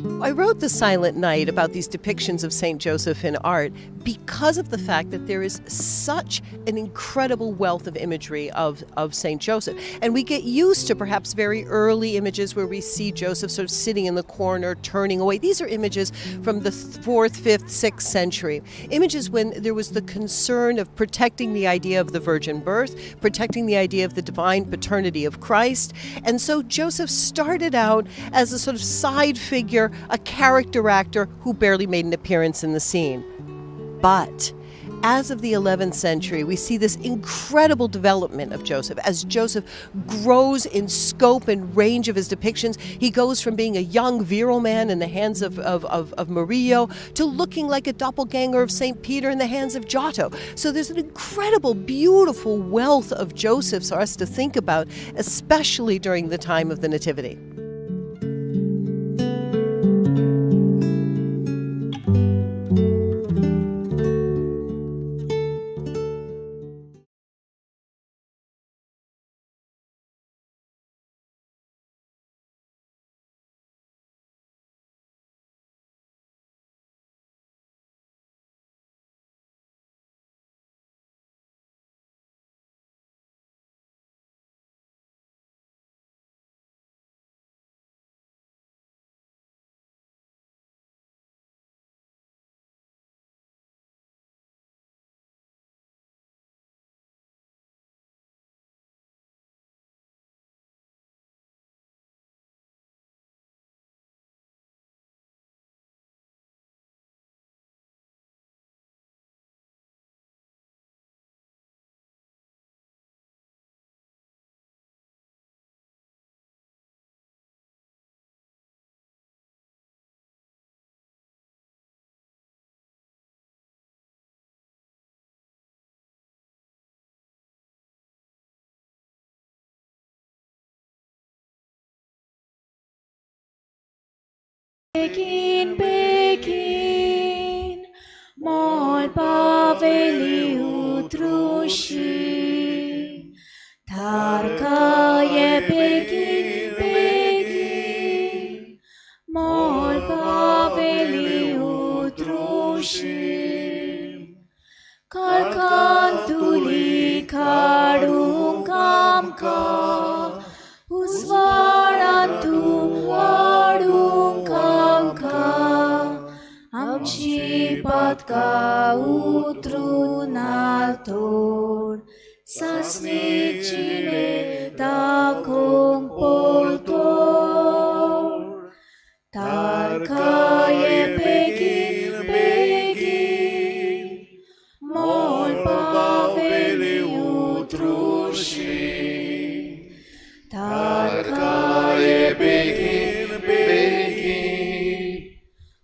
I wrote The Silent Night about these depictions of St. Joseph in art because of the fact that there is such an incredible wealth of imagery of St. Joseph. And we get used to perhaps very early images where we see Joseph sort of sitting in the corner, turning away. These are images from the 4th, 5th, 6th century. Images when there was the concern of protecting the idea of the virgin birth, protecting the idea of the divine paternity of Christ. And so Joseph started out as a sort of side figure, a character actor who barely made an appearance in the scene. But as of the 11th century, we see this incredible development of Joseph. As Joseph grows in scope and range of his depictions, he goes from being a young virile man in the hands of Murillo to looking like a doppelganger of St. Peter in the hands of Giotto. So there's an incredible, beautiful wealth of Josephs for us to think about, especially during the time of the Nativity. Begin, begin, mol paveli utrushi, tarkaye begin, begin, mol paveli utrushi, kalkantuli kadung kamka, usvarantu adung आमची पातका उतरून आल्तोर सासणीचिने दाखोवंक पोलतोर तारकाये बेगीन बेगीन मोल पावेली उतरुशी तारकाये बेगीन बेगीन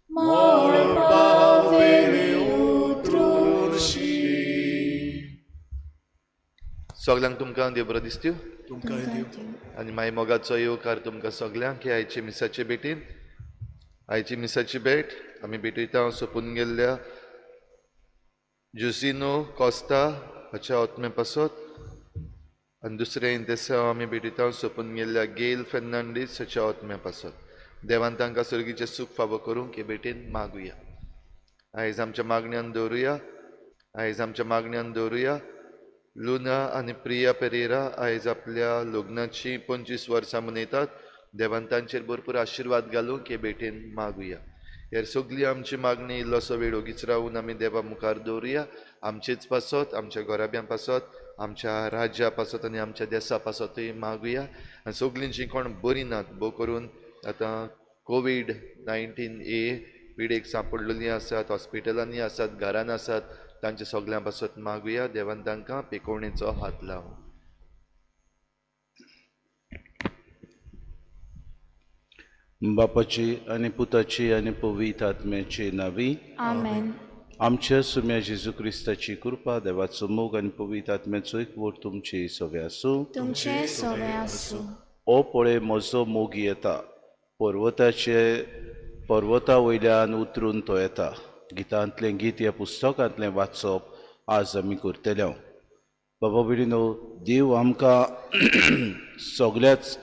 मोल पावेली उतरुशी. सगल्यांक तुमकां देव बरो दिसत्यो तुमकां देव आनी मागीर मोगाचो येवकार तुमकां सगल्यांक हे आयचे मिसाचे भेटीन. आयची मिसाची भेट आमी भेटयता सोंपून गेल्ल्या जुसिनो कोस्ता हाच्या आत्मे पासत आनी दुसरें इंतेसांव आमी भेटयता सोंपून गेल्ल्या गेल फेर्नांडीस हाच्या आत्म्या पासत. देवान तांकां सर्गीचें सूख फावो करूंक हे भेटेन मागुया. आयज आमच्या मागण्यान दवरुया. आयज आमच्या मागण्यान दवरुया लुना आनी प्रिया पेरेरा आयज आपल्या लग्नाची 25 वर्सां मनयतात. देवान तांचेर भरपूर आशिर्वाद घालूंक हे भेटेन मागुया. हेर सगळी आमची मागणी इल्लोसो वेळ ओगीच रावून आमी देवा मुखार दवरुया. आमचेच पासत, आमच्या घराब्यां पासत, आमच्या राज्या पासत आनी आमच्या देसा पासतूय मागुया. आनी सगळीं जीं कोण बरीं नात, भोव करून आतां COVID-19 ए पिडेक सांपडलेलीं आसात, हॉस्पिटलांनी आसात, घरान आसात, तांच्या सगळ्यां पासत मागुया. देवान तांकां पिकोवणेचो हात लावं. बापाची आनी पुताची आनी पवित्र आत्म्याची नावी आमेन. आमच्या सुम्या जेजू क्रिस्ताची कृपा, देवाचो मोग आनी पवित्र आत्म्याचो एकवट तुमचे सवे आसूं. तुमचे सवे आसूं. ओ पळय म्हजो मोगी येता, पर्वता वयल्यान उतरून तो येता. गितांतलें गीत ह्या पुस्तकांतलें वाचप आज आमी करतले. बाबा भयणीनो, देव आमकां सगळ्याच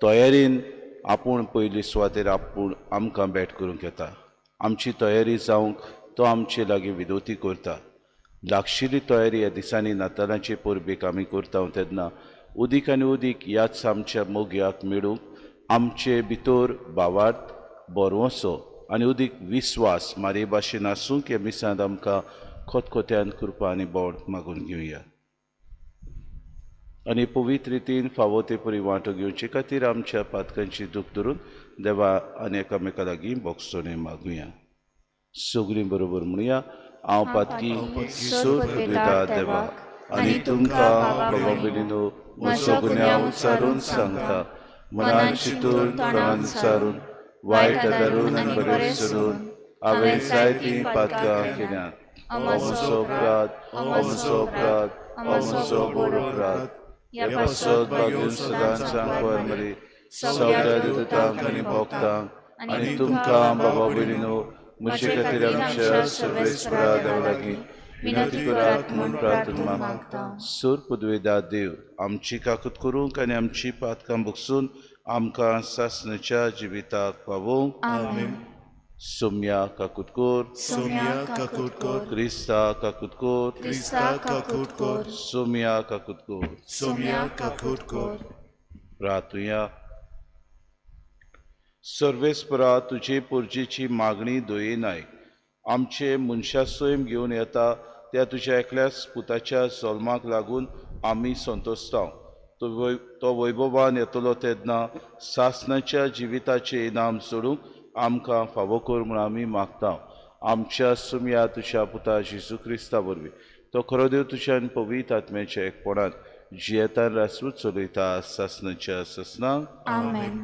तयारीन आपूण पयली सुवातेर आपूण आमकां भेट करूंक येता. आमची तयारी जावंक तो आमचे लागीं विनवती करता. लागशिल्ली तयारी ह्या दिसांनी नातालांचे परबेक आमी करता तेन्ना उदीक आनी उदीक ह्याच आमच्या मोग्याक मेळूंक आमचे भितर भावार्थ बरवसो आनी उदीक विस्वास मारये भाशेन आसूंक ह्या मिसांत आमकां खोतखोत्यान कृपा आनी बोड मागून घेवया आनी पवित्र रितीन फावो ते परी वांटो घेवचे खातीर आमच्या पातकांची दूख धरून देवा आनी एकामेका लागीं बोगसोणे मागुया. सगळीं बरोबर म्हणुया, हांव पातकी सोद दिता देवाक आनी तुमकां बाबा भयणीनो म्हजो गुन्यांव उच्चारून सांगता. मनान चिंतून तोंडान उच्चारून वायट धरून आनी बरें सोडून हांवें जायतीं पातकां केल्यात. म्हजो अपराध, म्हजो अपराध, म्हजो व्हड अपराध. ह्या पासत बागेवन सदांच सांगपाक सगळ्या दुतांक आनी भक्तांक आनी तुमकां बाबा भयणीनो म्हजे खातीर आमच्या सर्वेस्परा देवा लागीं विनंती करात म्हूण प्रार्थना मागता. सूर पुदवेदा देव आमची काकूत करूंक आनी आमची पातकां बगसून आमकां सासणाच्या जिविताक पावोवंक. आमेन. सोम्या काकूत कर, सोम्या काकूत कर, क्रिस्ता काकूत कर, क्रिस्ता काकूत कर, सोम्या काकूत कर. सोम्या काकूत कर. प्रार्थुया. सर्वेस्परा तुजे पुर्जेची मागणी दयेन आयक. आमचे मनशा सैम घेवन येता त्या तुज्या एकल्याच पुताच्या जल्माक लागून आमी संतोशता. तो वैभवान येतलो तेन्ना सासणाच्या जिविताचें इनाम सोडूंक आमकां फावो कर म्हूण आमी मागता. आमच्या सुमया तुज्या पुता जेजू क्रिस्ता वरवीं तो खरो देव तुज्या आनी पवित्र आत्म्याच्या एकपणान जियेतान रासू चलयता सासणाच्या सासणाक. आमेन.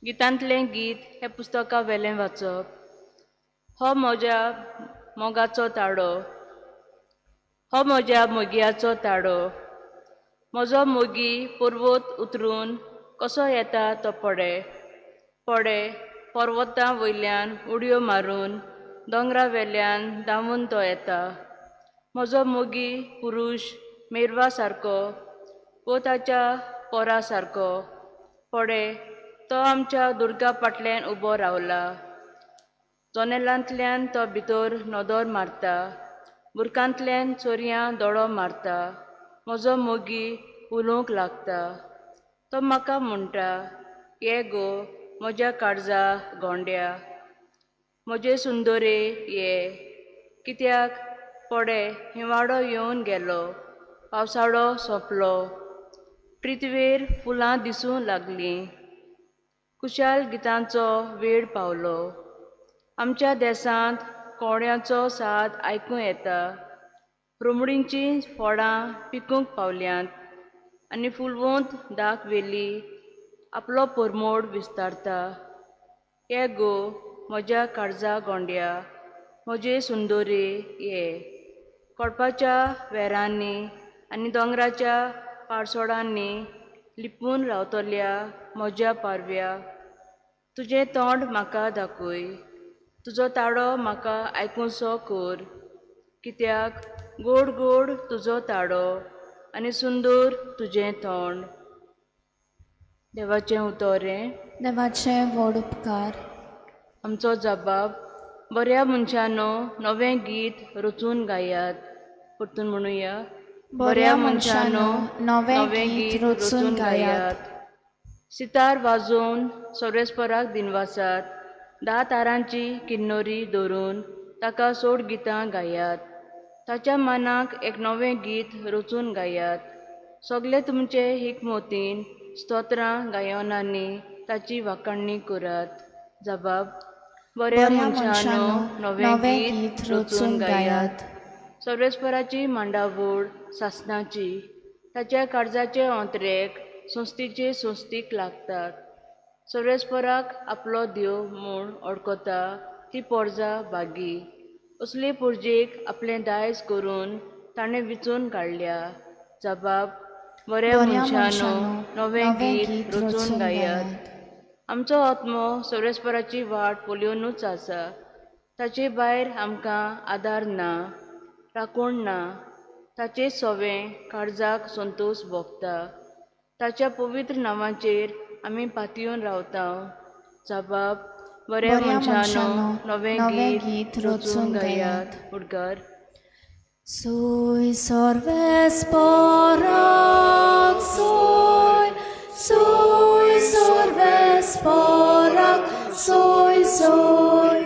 गितांतलें गीत हें पुस्तका वेलें वाचप. हो म्हज्या मोगाचो ताडो, हो म्हज्या मोगयाचो ताडो. म्हजो मोगी पर्वत उतरून कसो येता तो पडे पडे पर्वतां वयल्यान उडयो मारून दोंगरा वेल्यान धांवून तो येता. म्हजो मोगी पुरूश मेरवा सारको वो ताच्या पोरा सारको पडे तो आमच्या दुर्गा फाटल्यान उबो रावला. जनेलांतल्यान तो भितर नदर मारता, बुरकांतल्यान चोरयां दोळो मारता. म्हजो मोगी उलोवंक लागता, तो म्हाका म्हणटा, ये गो म्हज्या काळजा गोंड्या, म्हजे सुंदरे ये. कित्याक पडे हिंवाळो येवन गेलो, पावसाळो सोंपलो, पृथ्वेर फुलां दिसूंक लागलीं, कुशाल गितांचो वेळ पावलो. आमच्या देसांत कोड्यांचो साद आयकूं येता, रुमडींचीं फळां पिकूंक पावल्यांत आनी फुलवंत दाक वेली आपलो परमोड विस्तारता. ये गो म्हज्या काळजा गोंड्या, म्हजे सुंदरे ये. कोडपाच्या वेरांनी आनी दोंगराच्या पारसोडांनी लिपून रावतल्या म्हज्या पारव्या, तुजें तोंड म्हाका दाखय, तुजो ताडो म्हाका आयकुसो कर. कित्याक गोड गोड तुजो ताडो आनी सुंदर तुजें तोंड. देवाचें उतोरें. देवाचें व्हड उपकार. आमचो जबाब. बऱ्या मनशानो नवें गीत रचून गायात. परतून म्हणुया. बऱ्या मनशानो नवें गीत रचून गायात. सितार वाजोवन सर्वेस्पराक दिनवासात. 10 तारांची किन्नोरी धरून ताका सोड गितां गायात. ताच्या मनाक एक नवें गीत रचून गायात. सगळे तुमचे हिकमतीन स्तोत्रां गायनांनी ताची वाखाणणी करात. जबाब. बऱ्या मनशानो नवें गीत रचून गायात. सर्वेस्पराची मांडावळ सासणाची, ताच्या काळजाचे अंतरेक संस्थीचे संस्थीक लागतात. सर्वेस्पराक आपलो देव म्हूण वळखता ती पोरजा भागी. असले पुरजेक आपलें दायज करून ताणें विचून काडल्या. जबाब. बऱ्या मनशानो नवें गीत रचून गायात. आमचो आत्मो सर्वेस्पराची वाट पळयोवनूच आसा. ताचे भायर आमकां आदार ना, राखण ना. ताचे सोवें काळजाक संतोश भोगता. ताच्या पवित्र नांवाचेर आमी पातयेवन रावता. जबाब बऱ्या मनशानो नवें गीत रचून गायात. उडगार. Sui sorves porac, sui, sui sorves porac, sui, sui,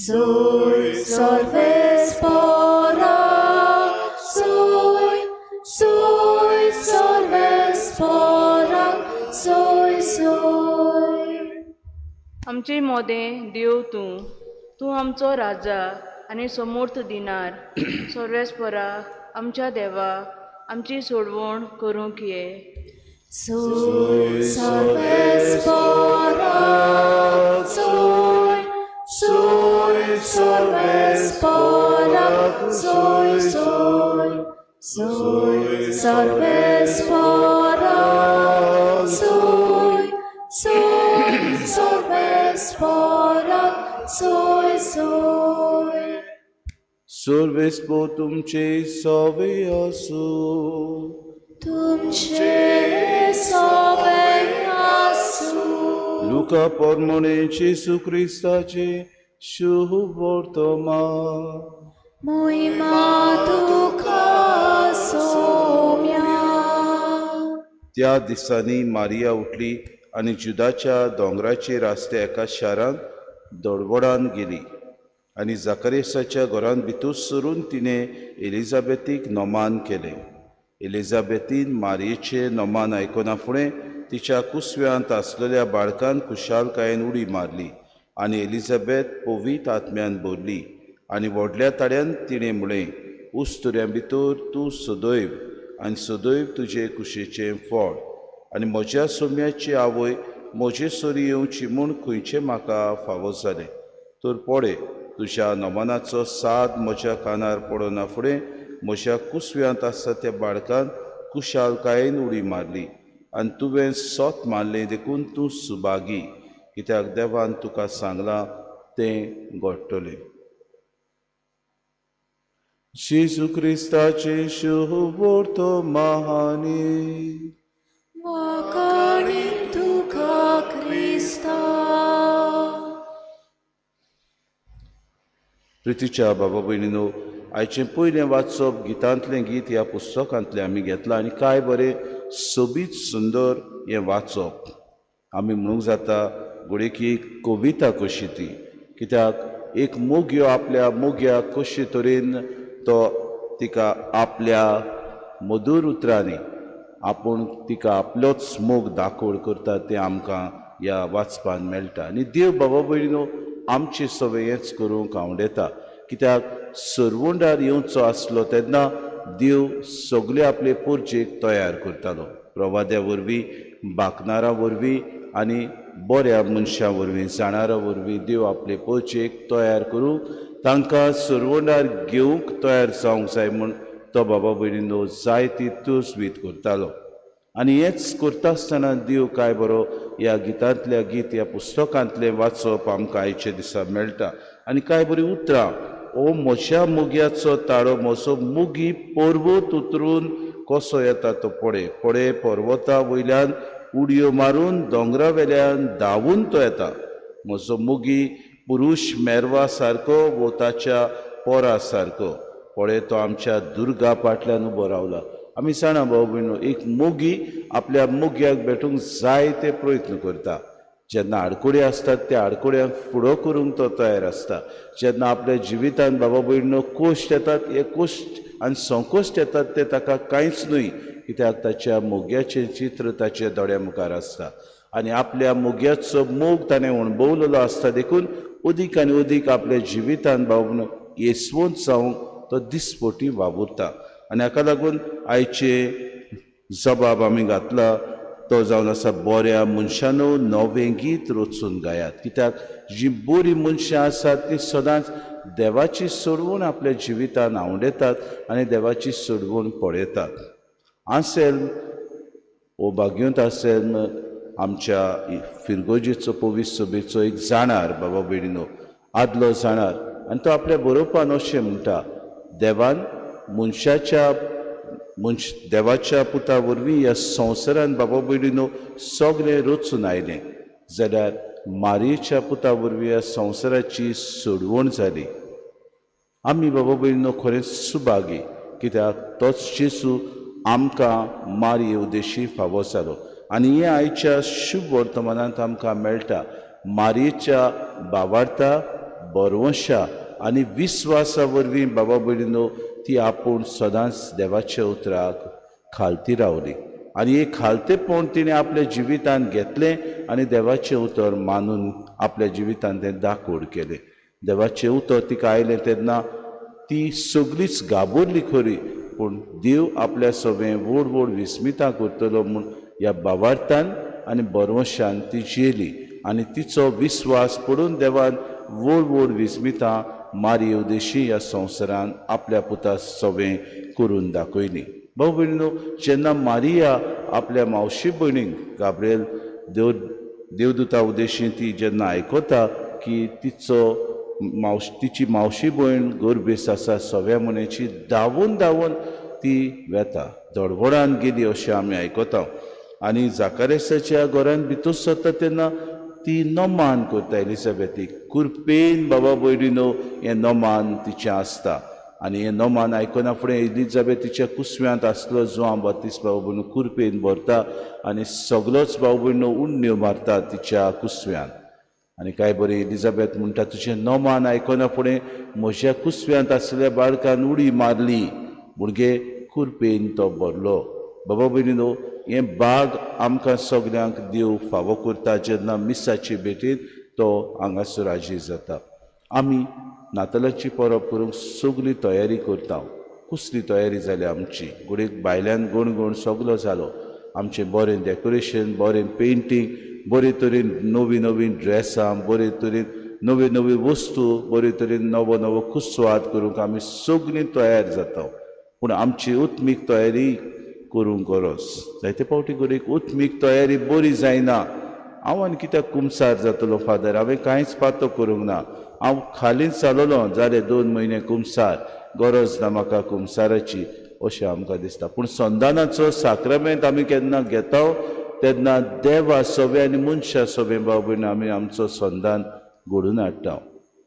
sui sorves porac, sui, sui sorves porac, sui, sui. आमचे मोदें देव तूं, तूं आमचो राजा आनी समर्थ दिनार. सर्वेस्परा आमच्या देवा, आमची सोडवण करूंक ये. Sui sorves porac, sui, sui sorves porac, sui, sui, sui sorves porac, sui, sui sorves porac, sui, sui. सर्वेस्पो तुमचे सवे आसूं. तुमचे सवे आसूं. लुका परमणे जेजू क्रिस्ताचे शुभ वर्तमान. मोहिमा तुका सोम्या. त्या दिसांनी मारिया उठली आनी जुदाच्या दोंगराचेर आसल्या एका शारांत दडवडान गेली आनी जाकरेसाच्या घरांत भितर सरून तिणें एलिझाबेथीक नमान केलें. एलिझाबेथीन मारयेचें नमान आयकना फुडें तिच्या कुसव्यांत आसलेल्या बाळकान खुशालकायेन उडी मारली आनी एलिझाबेथ पवित्र आत्म्यान भरली आनी व्हडल्या ताळ्यान तिणें म्हळें, उस्तुऱ्यां भितर तूं सदैव आनी सदैव तुजे कुशीचें फळ, आनी म्हज्या सोम्याची आवय म्हजे सरी येवची म्हूण खंयचें म्हाका फावो जालें. तर पळय, तुज्या नमनाचो साद म्हज्या कानार पडना फुडें म्हज्या कुसव्यांत आसा त्या बाळकान कुशालकायेन उडी मारली आनी तुवें सोत मारलें देखून तूं सुभागी, कित्याक देवान तुका सांगलां तें घडटलें. जेजू क्रिस्ताचें शुभ वर्तमान. वाखाणी तुका क्रिस्ता. प्रितीच्या बाबा भयणीनो, आयचें पयलें वाचप गितांतलें गीत ह्या पुस्तकांतलें आमी घेतलां आनी काय बरें सोबीत सुंदर हें वाचप आमी म्हणूंक जाता घडये की कविता कशी ती, कित्याक एक मोग्यो आपल्या मोग्याक कशे तरेन तो तिका आपल्या मधूर उतरांनी आपूण तिका आपलोच मोग दाखोवड करता तें आमकां ह्या वाचपान मेळटा. आनी देव बाबा भयणीनो आमचे सगळें हेंच करूंक आवडेता, कित्याक सरवंडार येवचो आसलो तेन्ना देव सगळे आपले पोरजेक तयार करतालो, प्रवाद्या वरवीं, बाकनारा वरवीं आनी बऱ्या मनशां वरवीं, जाणारां वरवीं देव आपले पोरजेक तयार करूंक तांकां सरवंडार घेवंक तयार जावंक जाय म्हूण तो बाबा भयणीनो जायती तजवीज करतालो. आनी हेंच करता आसतना देव काय बरो ह्या गितांतल्या गीत ह्या पुस्तकांतलें वाचप आमकां आयच्या दिसा मेळटा. आनी काय बरीं उतरां, ओ म्हज्या मोग्याचो ताळो म्हजो मोगी पर्वत उतरून कसो येता तो पळय, पळय पर्वता वयल्यान उडयो मारून दोंगरा वेल्यान धांवून तो येता. म्हजो मोगी पुरूश मेरवा सारको वो ताच्या पोरा सारको, पळय तो आमच्या दुर्गा पाटल्यान उबो रावला. आमी जाणा भाव भयणो, एक मोगी आपल्या मोग्याक भेटूंक जायते प्रयत्न करता. जेन्ना आडकुडे आसतात त्या आडकुड्यांक फुडो करूंक तो तयार आसता. जेन्ना आपल्या जिवितान बाबा भयणो कोश्ट येतात, हे कोश्ट आनी संकोश्ट येतात ते ताका कांयच न्हय, कित्याक ताच्या मोग्याचें चित्र ताच्या दोळ्या मुखार आसता आनी आपल्या मोग्याचो मोग ताणें अणभवलेलो आसता. देखून अदीक आनी अदीक आपल्या जिवितान बाबा भयणो येसवंत जावंक तो दिसपटी वावुरता. आनी हाका लागून आयचे जबाब आमी घातला तो जावन आसा, बऱ्या मनशानो नवें गीत रचून गायात. कित्याक जीं बरीं मनशां आसात तीं सदांच देवाची सोडवण आपल्या जिवितान आवडेतात आनी देवाची सोडवण पळयतात. आसेल ओ भाग्योंत आसेल आमच्या फिरगोजेचो पवित्र सभेचो एक जाणार बाबा भयणीनो, आदलो जाणार, आनी तो आपल्या बरोवपान अशें म्हणटा, देवान मनशाच्या देवाच्या पुता वरवीं ह्या संवसारान बाबा भयणीनो सगळें रचून आयलें, जाल्यार मारयेच्या पुता वरवीं ह्या संवसाराची सोडवण जाली. आमी बाबा भयणीनो खरेंच सुभागी, कित्याक तोच जेजू आमकां मारये उद्देशी फावो जालो. आनी हें आयच्या शुभ वर्तमानांत आमकां मेळटा. मारयेच्या बावार्ता, बरवंशा आनी विस्वासा वरवीं बाबा भयणीनो ती आपूण सदांच देवाच्या उतराक खालती रावली आनी एक खालतेपण तिणें आपल्या जिवितांत घेतलें आनी देवाचें उतर मानून आपल्या जिवितांत तें दाखोड केलें. देवाचें उतर तिका आयलें तेन्ना ती सगळीच घाबरली खरी, पूण देव आपल्या सगळें व्हड व्हड विस्मितां करतलो म्हूण ह्या बावार्थान आनी बरवंशान ती जियेली आनी तिचो विस्वास पडून देवान व्हड व्हड विस्मितां मारये उदेशी ह्या संवसारान आपल्या पुता सवें करून दाखयली. भाव भयणीनो, जेन्ना मारिया आपल्या मावशी भयणीक गाब्रियल देवदूता उदेशी ती जेन्ना आयकता की तिचो तिची मावशी भयण गर्भेस्त आसा सव्या म्हयन्याची, धांवून धांवून ती वेता, धडवडान गेली अशें आमी आयकता. आनी जाकारेसाच्या घरान भितर सरता तेन्ना ती नमान करता एलिझाबेथीक, कृपेन बाबा भयणीनो हें नमान तिचें आसता. आनी हें नमान आयकना फुडें एलिझाबेथीच्या कुसव्यांत आसलो जुआंव बाप्तीस्त बाबा भयणीनो कृपेन भरता आनी सगळोच भाव भयणीनो उडण्यो मारता तिच्या कुसव्यांत. आनी काय बरें एलिझाबेथ म्हणटा, तुजें नमान आयकना फुडें म्हज्या कुसव्यांत आसलेल्या बाळकान उडी मारली, भुरगे कृपेन तो भरलो. बाबा भयणीनो, हें बाग आमकां सगल्यांक देव फावो करता जेन्ना मिसाचे भेटेन तो हांगासर हाजीर जाता. आमी नातालाची परब करूंक सगळी तयारी करता. कसली तयारी जाली आमची, घडयेक भायल्यान गणगण सगलो जालो, आमचें बरें डेकोरेशन, बरें पेंटींग, बरे तरेन नवी नवीन ड्रेसां, बरे तरेन नव्यो नव्यो वस्तू, बरे तरेन नवो नवो कुस्वाद करूंक आमी सगळीं तयार जाता. पूण आमची उत्मीक तयारी करूंक गरज. जायते फावटी घडयेक उत्मीक तयारी बरी जायना. हांव आनी कित्याक कुमसार जातलो फादर, हांवें कांयच पातो करूंक ना, हांव खालीच जालोलो, जाले 2 म्हयने कुमसार, गरज ना म्हाका कुमसाराची अशें आमकां दिसता. पूण संदानाचो साक्रामेंत आमी केन्ना घेता तेन्ना देवा सोबे आनी मनशा सोबे भाव भयण आमी आमचो संदान घडोवन हाडटा.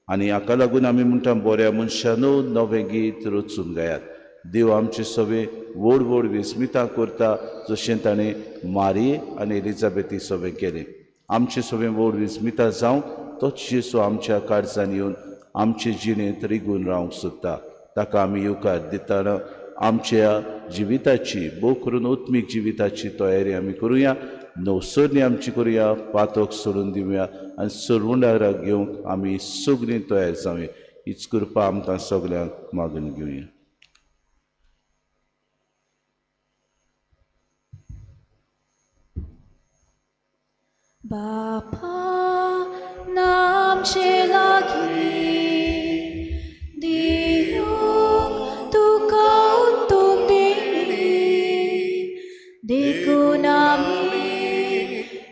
आनी हाका लागून आमी म्हणटा, बऱ्या मनशानू नवें गीत रचून गायात. देव आमचे सवे व्हड व्हड विस्मितां करता, जशें ताणें मारये आनी एलिझाबेथी सवे केलें. आमचे सवे व्हड विस्मितां जावंक तोच जेजू आमच्या काळजान येवन आमचे जिणेंत रिगून रावंक सोदता. ताका आमी येवकार दितना आमच्या जिविताची, भोव करून उत्मीक जिविताची तयारी आमी करुया, नवसरणी आमची करुया, पातक सोडून दिवया आनी सरवंडाराक घेवंक आमी सगळीं तयार जावया. हीच कृपा आमकां सगल्यांक मागून घेवया. बापा नामचे लागी दिवंक तुका उत्तम देणी, देखून आमी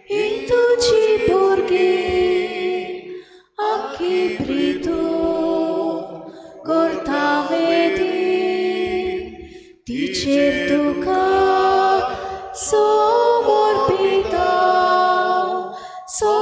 ही तुजी भुरगीं आख्खी प्रितू करता वेदी, तिचेर तुका समर्पिता. So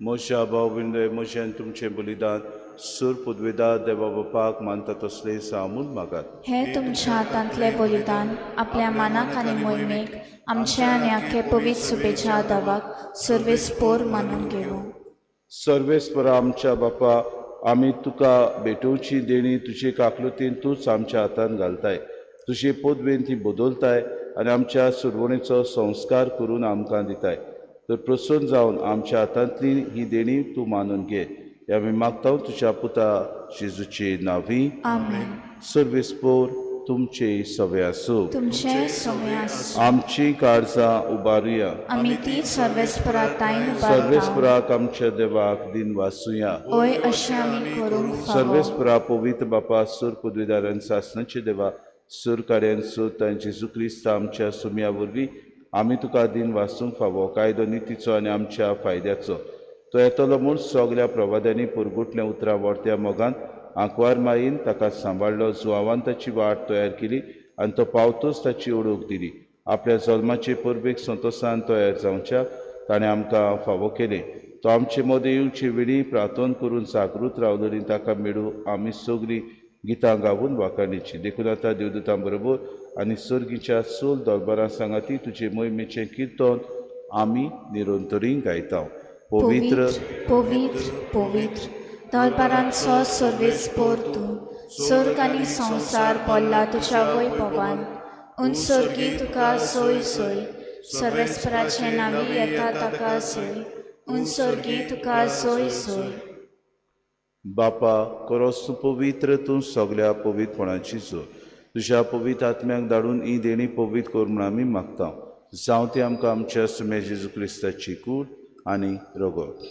म्हज्या भाव भयणींनो, म्हजें तुमचें बलिदान सूर पुदवेदा देवा बापाक मानता तसलें सामून मागात. हे तुमच्या हातांतलें बलिदान आपल्या मानाक आनी मोहिमेक आमचे आनी आख्खे पवित्र सुबेच्या दावाक सर्वेस्पोर मानून घेवं. सर्वेस्परा आमच्या बापा, आमी तुका भेटोवची देणी तुजे काकलुतीन तूंच आमच्या हातान घालताय. तुजे पदवेन ती बदलताय आनी आमच्या सुरवणेचो संस्कार करून आमकां दिताय. तर प्रसन्न जावन आमच्या हातांतली ही देणी तूं मानून घे. हे आमी मागता तुज्या पुता जेजूचे नांवी. आमेन. सर्वेस्पोर तुमचे सवे आसूं. तुमचे सवे आसूं. आमची काळजां उबारुया. आमी ती सर्वेस्परा ताईन उबारता. सर्वेस्पराक आमच्या देवाक दिन वासुया. ओय अशें आमी करूंक फावो. सर्वेस्परा पवित्र बापा, सूर पदवीदारान सासणाचे देवा, सूर कार्यान सूर तांचे जेजू क्रिस्त आमच्या सुम्या वरवीं आमी तुका दिन वासूंक फावो. कायदो नितीचो आनी आमच्या फायद्याचो तो येतलो म्हूण सगल्या प्रवाद्यांनी पुरगुटलें उतरां व्हरत्या मोगान आंकवार माईन ताका सांबाळ्ळो. जुवावान ताची वाट तयार केली आनी तो पावतूच ताची ओळख दिली. आपल्या जल्माचे परबेक संतोसान तयार जावच्या ताणें आमकां फावो केलें. तो आमचे मदें येवचे वेळी प्रार्थना करून जागृत रावलो ताका मेळूं आमी सगळीं गितां गावून वाखाणीची. देखून आतां देवदूतां बरोबर आनी सर्गीच्या सोल दरबारां सांगाती तुजे मोहिमेचें किर्तन आमी निरंतरी गायता. पवित्र पवित्र पवित्र दरबारांचो सर्वेस्पोर तूं, स्वर्ग आनी संवसार पडला तुज्या वैभवान. उन सर्गी तुका सोय सोय, सर्वेस्पराचे नांवी येता ताका सोय. उन सर्गी तुका सोय सोय. बापा, करोस तूं पवित्र, तूं सगल्या पवित्रपणाची जोर. तुज्या पवित्र आत्म्याक धाडून ही देणी पवित्र कर म्हूण आमी मागता. जावं ती आमकां आमच्या सुम्या जेजू क्रिस्ताची कूड आनी रगत.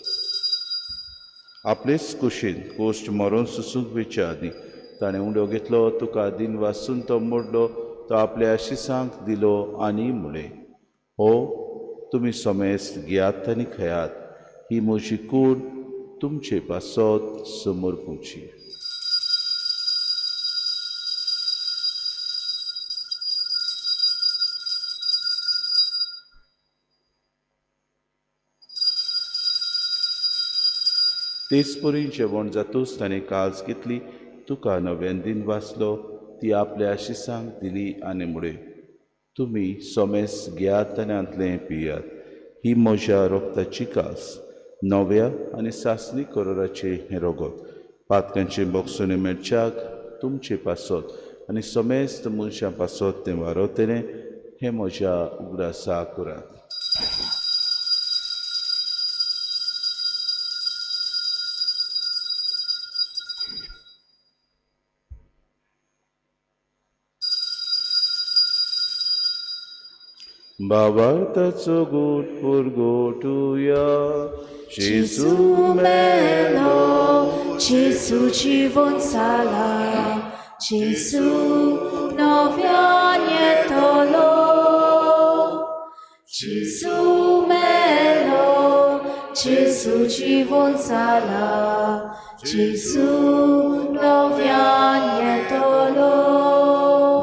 आपलेच कुशीन कोश्ट मरोन सुसूंक वेच्या आदीं ताणें उंडो घेतलो, तुका दिन वासून तो मोडलो, तो आपल्या आशिसांक दिलो आनी म्हळें, हो तुमी समेस्त घेयात आनी खेयात, ही म्हजी कूड तुमचे पासत समर्पूची. तेच परी जेवण जातूच ताणें काज घेतली, तुका नव्यान दिन वाचलो, ती आपल्या आशिसांक दिली आनी म्हळें, तुमी समेस घेयात आनी हांतलें पियात, ही म्हज्या रोगताची कास, नव्या आनी सासणी करोराचें हें रगत, पातकांचें बोगसणें मेळच्याक तुमचे पासत आनी समेस्त मनशां पासत तें वारवतलें, हें म्हज्या उगडासा करात. भावार्थाचो गोट पुरगोटुया. जेजू मेलो, जेजू जिवन जाला, जेजू नव्यान येतलो. जेजू मेलो, जेजू जिवन जाला, जेजू नव्यान येतलो.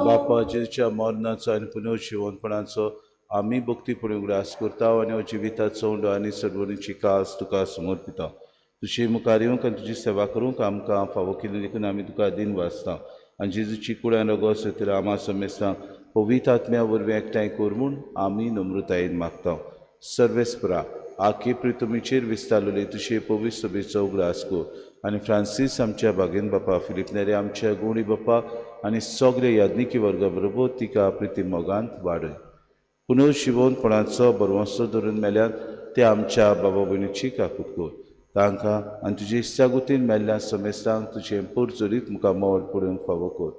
बापा, जेजूच्या मरणाचो आनी पुनर्जिवनपणाचो आमी भक्तीपणी उगडास करता आनी हो जिविताचो उंडो आनी सर्वणीची कास तुका समर्पिता. तुजे मुखार येवंक आनी तुजी सेवा करूंक आमकां फावो केली देखून आमी तुका दिन वाचता. आनी जेजूची कुडान रगत सोतर आमा समेस्तांक पवित्र आत्म्या वरवीं एकठांय कर म्हूण आमी नम्रतायेन मागता. सर्वेस्परा, आखे प्रितुमीचेर विस्तारलेली तुजे पवित्र सभेचो उगडास कर आनी फ्रांसीस आमच्या बागेन बापा, फिलीप नेरे आमच्या गुणी बापा आनी सगळे याज्ञिकी वर्गा बरोबर तिका प्रिती मोगांत वाडय. पुनर्जिवनपणाचो बरवंसो धरून मेल्यात ते आमच्या बाबा भयणीची काकूत कर. तांकां आनी तुजे इत्सागुतीन मेल्ल्या समेस्तांक तुजें पोरजोरीत मुखार मोड पडूंक फावो कर.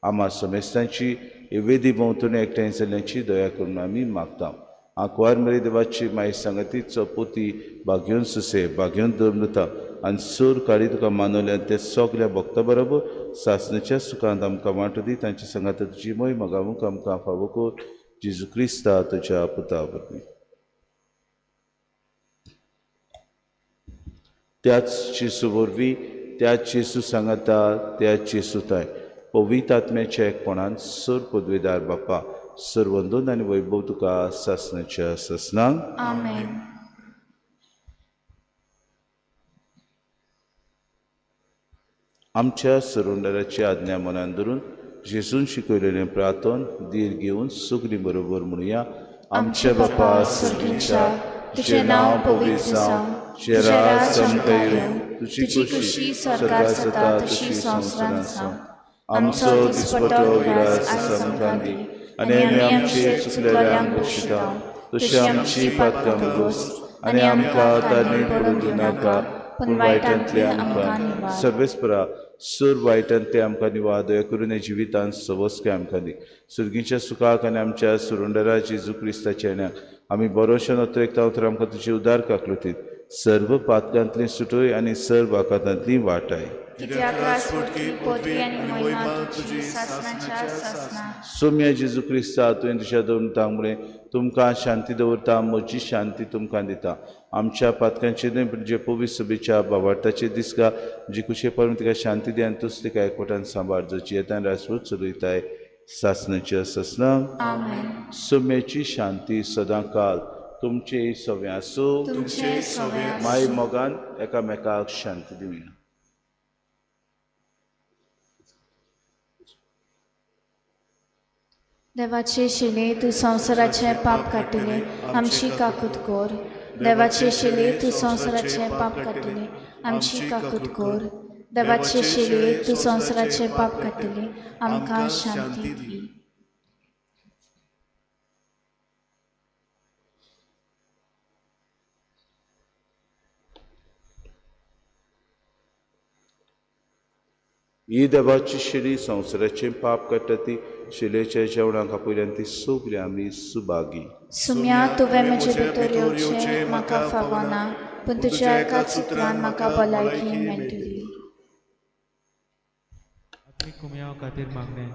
आमा समेस्तांची वेदी भोंवतणी एकठांय जाल्ल्याची दया करून आमी मागता. आंकवार मरे देवाची माई सांगाती चपोती बागेवन सुसे बागेवन दवरता आनी सूर काळी तुका मानवल्या ते सगल्या भक्ता बरोबर सासणाच्या सुखांत आमकां वांटो दी. तांच्या सांगाता तुजी मोय मगावूंक आमकां फावो कर. जेजू क्रिस्ता तुज्या पुता वरवीं. त्याच जेजू वरवीं, त्याच जेजू सांगाता, त्याच जेजू ताय पवित्र आत्म्याच्या एकपणान सर पदवेदार बापा, सर्वंदन आनी वैभव तुका सासणाच्या सासणांक. आमेन. आमच्या सरुंडराची आज्ञा मनान धरून जेजून शिकयलेलें प्रार्थन धीर घेवन सगळीं बरोबर म्हणुया. आमच्या बापा सर्गीच्या, तुजें नांव पवित्र जावं, तुजें राज आमकां येवं, तुजी खुशी स्वर्गार जाता तशी संवसारांत जावं. आमचो दिसपटो गिरास आयज आमकां दी आनी आमी आमचे चुकलेल्यांक बक्षिता तशी आमची पातकां भोगोस आनी आमकां तांणी पडून दिवनाका, पूण वायटांतले आमकां सर्वेस्परा सूर वायटांतले आमकां निवार. दया करून ह्या जिवितांत सवस्काय आमकां दी. सुर्गीच्या सुखाक आनी आमच्या सुरुंडरा जेजू क्रिस्ताच्या येण्याक आमी बरोशे नोत्रेकता तर आमकां तुजी उदार काकलुतीत सर्व पातकांतली सुटय आनी सर्व आकांतांतली वाटाय. सोम्या जेजू क्रिस्ता, तुवें तुज्या दोन मुळे तुमकां शांती दवरता, म्हजी शांती तुमकां दिता. आमच्या पातकांचे न्हय पूण जे पवित्र सभेच्या बाबार्थाचे दिसका जी कुशे परून तिका शांती दी आनी तूच तिका एकवटान सांबाळ, जो जियेतान राजपूत चलयताय सासनाच्या ससना. सोम्याची शांती सदां काल तुमचे सवे आसूं. माय मोगान एकामेकाक शांती दिवया. देवाचे शिले तूं संवसाराचें पाप काडटले, आमची काकूत कर. देवाचे शिले तूं संवसाराचें पाप काडटले, आमची काकूत कर. देवाचे शिले तूं संवसाराचें पाप काडटले, आमकां शांती दी. ही देवाची शिली संवसाराचें पाप काडटा ती शिलेच्या जेवणाक आपयल्यान ती सगळी आमी सुभागी. सुम्या, तुवें म्हजे भितर येवचें म्हाका फावना, पूण तुज्या एकाच उतरान म्हाका भलायकी मेळटली. आत्मीक कुमयाव खातीर मागणें.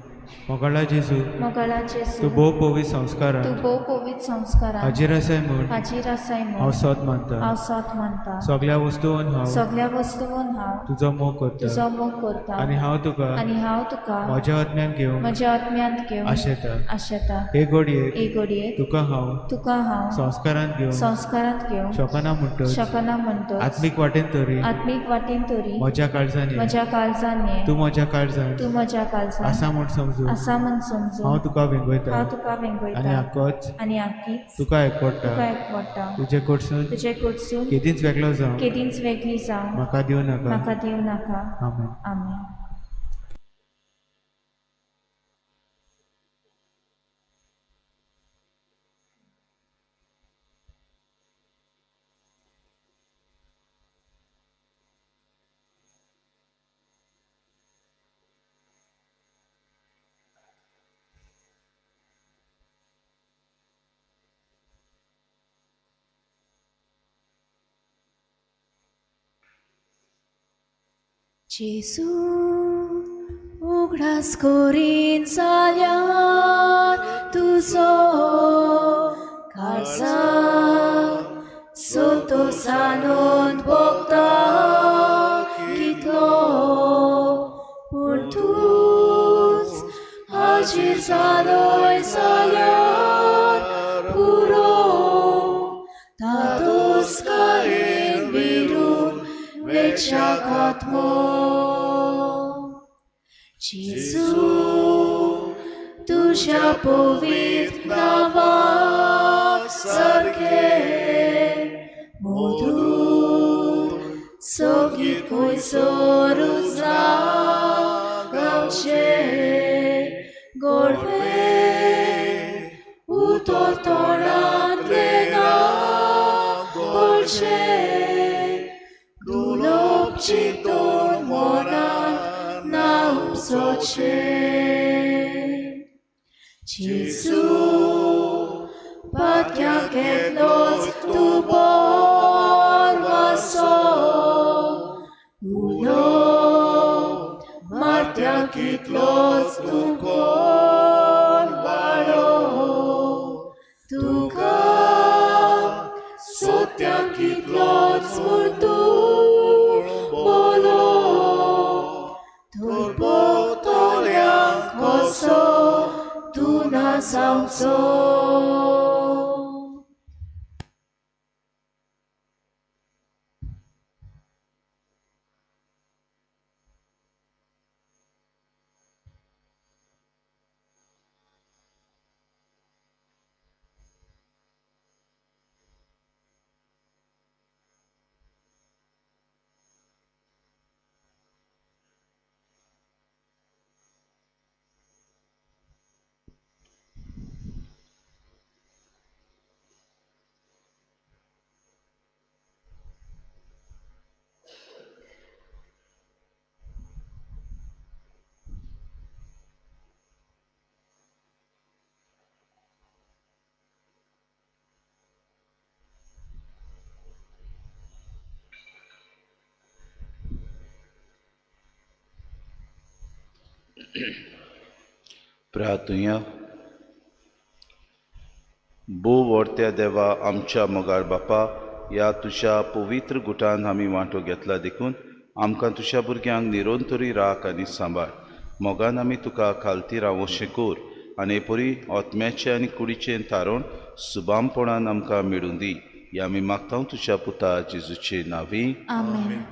मोगाळा जेजू, मोगाळा जेजू, तूं भोव पवित्र संस्कारान, तूं भोव पवित्र संस्कारान हाजीर आसाय म्हूण, हाजीर आसाय म्हूण हांव सोद मानता, हांव सोद मानता. सगळ्या वस्तून हांव, सगळ्या वस्तून हांव तुजो मोग करता, तुजो मोग करता. आनी हांव तुका, आनी हांव तुका म्हज्या आत्म्यान घेवन, म्हज्या आत्म्यांत घेवन आशेता, आशेता. हे घडयेक, हे घडयेक तुका हांव, तुका हांव संस्कारांत घेवन, संस्कारांत घेवन शकना म्हणटच, शकना म्हणटच, आत्मीक वाटेन तरी, आत्मीक वाटेन तरी म्हज्या काळजान, म्हज्या काळजान ये, तूं म्हज्या काळजान, तूं म्हज्या काळजान आसा म्हूण समजून, आसा म्हूण समजून हांव तुका वेंगयता, हांव तुका वेंगयता. आनी आकोच आनी आकीच तुका एकवडटा, तुका एकवडटा. तुजे कडसून, तुजे कडसून केदींच वेगळो जावं, केदींच वेगळी जावं म्हाका दिवं नाका, म्हाका दिवं नाका. आमेन. आमेन. जेजू उगडास करीन जाल्यार तुजो काळजाक संतोषानंद भोगता कितलो, पूण तूंच हाजीर जालोय जाल्यार पुरो, तातोस्कायेन विरून वेच्याक आत्मो. जेजू तुज्या पवित्र नांवा सारकें मधूर सोगीत खंयसरूच ना गावचें गोडवें उतर तोंडांतलें ना बोलचें, दुलोब चिंतून मनांत ना उपसचें. जेजू पातक्यांक एकलोच तूं बरो उलो मारत्या कितलोच तूं कोण वाळो, तुका सोत्या कितलोच म्हूण तूं बोलो, थंय भोगतल्यांक कसो तूं ना जावचो. प्रार्थुया. भोव व्हडत्या देवा आमच्या मोगाळ बापा, ह्या तुज्या पवित्र गुटान आमी वांटो घेतला देखून आमकां तुज्या भुरग्यांक निरंतरी राख आनी सांबाळ. मोगान आमी तुका खालती रावोशें कर आनी परी आत्म्याचें आनी कुडीचें तारण सुबामपणान आमकां मेळूं दी. ह्या आमी मागता तुज्या पुता जेजूचे नांवी. आमेन.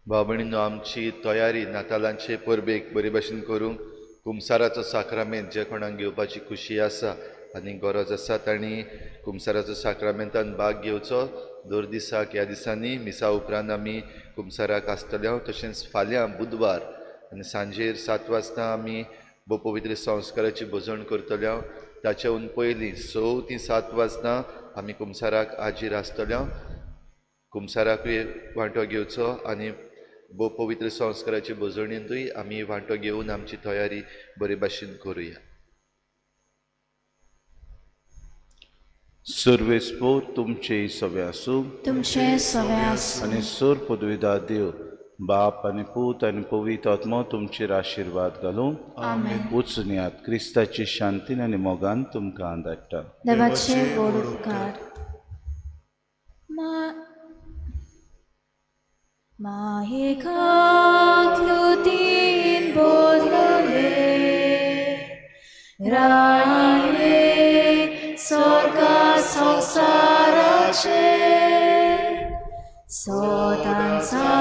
भाव भयणींनो, आमची तयारी नातालांचे परबेक बरे भाशेन करूंक कुमसाराचो साक्रामेंत जे कोणाक घेवपाची खुशी आसा आनी गरज आसा तांणी कुमसाराचो साक्रामेंतान भाग घेवचो. दर दिसाक ह्या दिसांनी मिसा उपरांत आमी कुमसाराक आसतले. तशेंच फाल्यां बुधवार आनी सांजेर 7 वाजता आमी भोव पवित्र संस्काराची भोजण करतले. ताच्याहून पयलीं 6 ते 7 वाजता आमी कुमसाराक हाजीर आसतले. कुमसाराकूय वांटो घेवचो आनी भोव पवित्र संस्काराचे भोजणींतूय आमी वांटो घेवन आमची तयारी बरे भाशेन करुया. सर्वेस्पोर तुमचे सवे आसूं, तुमचे सवे आसूं. आनी सोर पदवीदार देव बाप आनी पूत आनी पवित्र आत्मो तुमचेर आशिर्वाद घालून आमेन. वचुनयात. क्रिस्ताची शांतीन आनी मोगान तुमकां धाडटा. देवाचे व्हड उपकार. माहेकातलुतीन बोलले राणये स्वर्गा संवसाराचे सदांचा